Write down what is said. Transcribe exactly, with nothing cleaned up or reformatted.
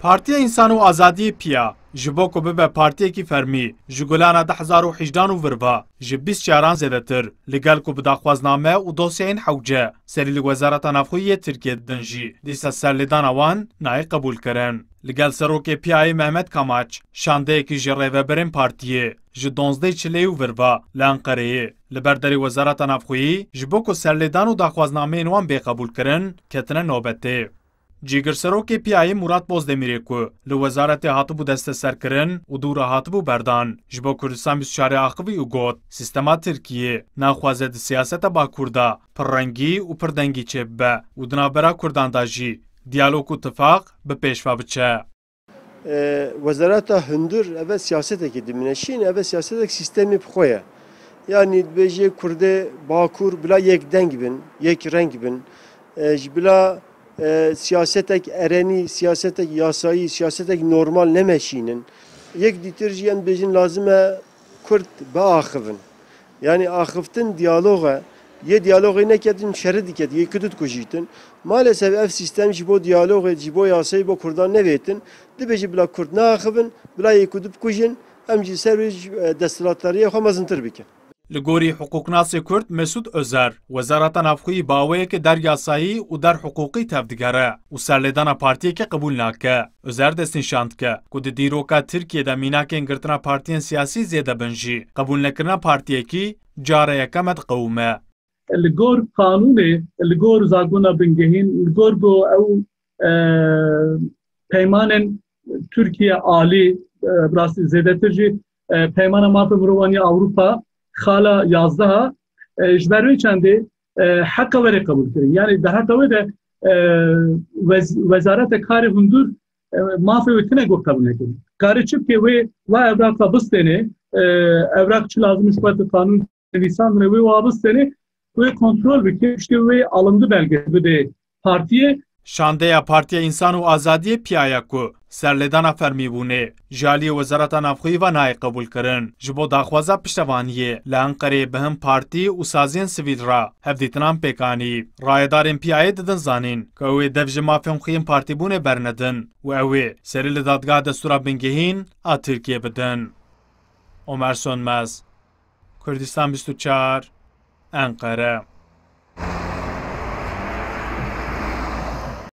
Partiya Însan û Azadiyê, piya, ji bo ku bibe partiyekî fermî, ji gulana du hezar û hejdan û vir ve, ji bîst caran zêdetir, li gel ku bi daxwazname û dosyayên hewce serî li Wezareta Navxweyî yê Tirkiyê didin jî, dîsa serlêdana wan nayê qebûlkirin. Li gel serokê piyayê Mehmet Kamaç, şandeyekî ji rêvebirên partiyê, ji donzdehê Çileyê û vir ve li Enqereyê, li ber derê Wezareta Navxweyî, ji bo ku serlêdan û daxwaznameyên wan bê qebûlkirin, ketine nobetê. Cîgirserokê piyayê Murat Bozdemirê ku li wezaretê hatibû desteserkirin û dû re hatibû berdan, ji bo Kurdistan bîst û çarê axivî û got, sîstema Tirkiyê naxwaze di siyaseta Bakur de pirrengî û pirdengî çêbibe û di navbera Kurdan de jî diyalog û tifaq bi pêş ve biçe. E, Wezareta hundir eve siyasetekê dimîne. Şîn eve siyasetek sîstemê bi xwe ye. Yanî dibêje Kurdê Bakur bila yek deng bin, yek reng bin. E, ji bila e, siyasetek erenî, siyasetek yasayî, siyasetek normal nemeşînin. Yek dîtir jî em dibêjin lazim e Kurd biaxivin. Yanî axiftin diyalog e. Yê diyalogê neketin şerî diketin, yê Kurd dikujîtin. Maalesef ev sîstem ji bo diyalogê, ji bo yasayê bo Kurdan nevêtin. Dibêje bila Kurd neaxivin, bila yê Kurd bikujin, em jî ser wê ji, e, desthilatdariyê xwe mezintir bikin. Li gorî hiqûqnasê Kurd Mesûd Ozer, Wezareta Navxweyî bi awayekî der yasayî û der hiqûqî tevdigere û serlêdana partiyekê qebûl nake. Ozer destnîşan dike ku di dîroka Tirkiyê de mînakên girtina partiyên siyasî zêde bin jî, qebûlnekirina partiyekî cara yekeme diqewime. Li gor qanûnê, li gor zagona bingehîn, li gor ku ew, e, peymanên Tirkiye alî, e, bi rastî zêdetir jî, e, Peymana Mafê Mirovan ya Ewropa, xala yazdeha, e, ji ber wê çendê, e, heqa were qebûlkirin. Yanî di heqa wê de, e, wez-, Wezareta Karê Hundir, e, mafê wê tine got qebûl nekirin. Kare çi bike wê wa evraqa bistêne, e, evraq çi lazim ji xwe di qanûn nivîsandine wê wa bistêne, wê kontrol bike, piştê wê alindi belge bide partiyê. Şandeya Partiya Însan û Azadiyê, piyaya ku serlêdana fermîbûnê ji aliyê Wezareta Navxweyî ve nayê qebûlkirin, ji bo daxwaza piştevaniyê li Enqereyê bi hin partî û saziyên sivîl re hevdîtinan pêk anî. Rayedarên piyayê didin zanîn ku ew ê dev ji mafên xwe yên partîbûnê bernedin û ew ê serî li Dadgeha Destûra Bingehîn a Tirkiyê bidin. Omer Sönmez, Kurdistan bîst û çar, Enqere.